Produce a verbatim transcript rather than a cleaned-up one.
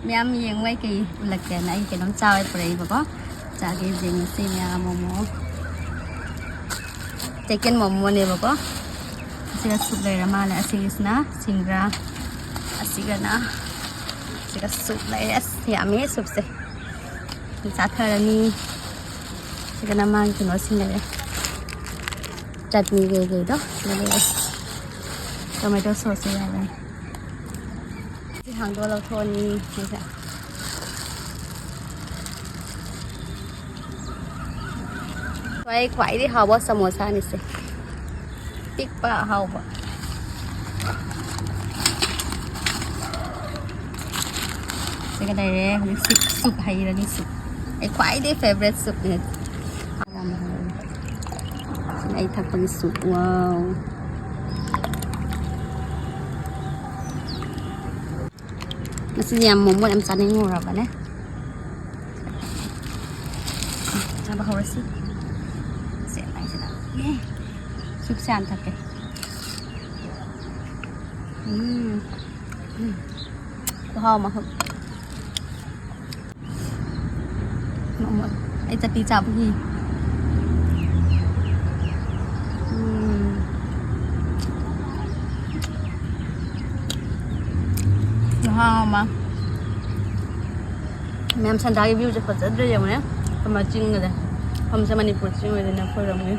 ꯃꯌꯥꯝ ꯌꯦꯡꯉꯨ, ꯑꯩ ꯀꯩ ꯎꯠꯂꯛꯀꯦꯅ ꯑꯩ ꯀꯩꯅꯣꯝ ꯆꯥꯕ ꯄꯨꯔꯛꯏꯕꯀꯣ꯫ ꯆꯥꯒꯦ ꯌꯦꯡꯉꯁꯤ ꯃꯌꯥꯝ꯫ ꯃꯣꯃꯣ, ꯆꯤꯀꯟ ꯃꯣꯃꯣꯅꯦꯕꯀꯣ꯫ ꯑꯁꯤꯒ ꯁꯨꯞ ꯂꯩꯔ ꯃꯥꯜꯂꯦ꯫ ꯑꯁꯤꯒꯤꯁꯤꯅ ꯁꯤꯡꯒ꯭ꯔꯥ, ꯑꯁꯤꯒꯅ, ꯑꯁꯤꯒ ꯁꯨꯞ ꯂꯩꯔꯦ꯫ ꯑꯁ, ꯌꯥꯝꯃꯦ ꯁꯨꯞꯁꯦ꯫ ꯆꯥꯊꯔꯅꯤ꯫ ꯑꯁꯤꯒꯅ ꯃꯥꯒꯤ ꯀꯩꯅꯣꯁꯤꯡ ꯂꯩꯔꯦ, ꯆꯠꯅꯤ ꯀꯩꯀꯩꯗꯣ ꯁꯤꯗ ꯂꯩꯔꯦ꯫ ꯇꯣꯃꯦꯇꯣ ꯁꯣꯁꯁꯨ ꯌꯥꯎꯔꯦ꯫ ꯁꯤ ꯍꯥꯡꯗꯣꯛꯑ ꯂꯧꯊꯣꯛꯑꯅꯤ꯫ ꯁꯤꯁꯦ ꯈ꯭ꯋꯥꯏ, ꯈ꯭ꯋꯥꯏꯗꯒꯤ ꯍꯥꯎꯕ ꯁꯃꯣꯁꯥꯅꯤꯁꯦ꯫ ꯄꯤꯛꯄ ꯑꯍꯥꯎꯕ꯫ ꯁꯤꯒ ꯂꯩꯔꯦ꯫ ꯍꯧꯖꯤꯛ ꯁꯨꯞ, ꯁꯨꯞ ꯍꯩꯔꯅꯤ꯫ ꯁꯨꯞ ꯑꯩ ꯈ꯭ꯋꯥꯏꯗꯒꯤ ꯐꯦꯕꯔꯦꯠ ꯁꯨꯞꯅꯦ꯫ ꯁꯤꯅ ꯑꯩ ꯊꯛꯄꯒꯤ ꯁꯨꯞ꯫ ꯋꯥꯎ꯫ ꯉꯁꯤꯗꯤ ꯌꯥꯝ ꯃꯣꯃꯣ ꯌꯥꯝ ꯆꯥꯅꯤꯡꯉꯨꯔꯕꯅꯦ꯫ ꯆꯥꯕ ꯍꯧꯔꯁꯤ꯫ ꯁꯦ, ꯂꯥꯏꯁꯤꯗ꯫ ꯑꯦ, ꯁꯨꯞꯁꯦ ꯍꯥꯟꯅ ꯊꯛꯀꯦ꯫ ꯎꯝ꯫ ꯎꯝ꯫ ꯈꯨꯍꯥꯎ ꯑꯃ꯫ ꯃꯣꯃꯣ꯫ ꯑꯩ ꯆꯠꯄꯤ ꯆꯥꯕꯒꯤ꯫ ꯎꯝ꯫ ꯈꯨꯍꯥꯎ ꯑꯃ꯫ ꯃꯌꯥꯝ ꯁꯦꯟꯗ꯭ꯔꯥꯒꯤ ꯚ꯭ꯌꯨꯁꯦ ꯐꯖꯗ꯭ꯔꯥ ꯌꯦꯡꯉꯨꯅꯦ꯫ ꯑꯃ ꯆꯤꯡꯒꯁꯦ꯫ ꯃꯐꯝꯁꯦ ꯃꯅꯤꯄꯨꯔ ꯆꯤꯡ ꯑꯣꯏꯗꯣꯏꯅꯦ ꯑꯩꯈꯣꯏꯔꯣꯝꯒꯤ꯫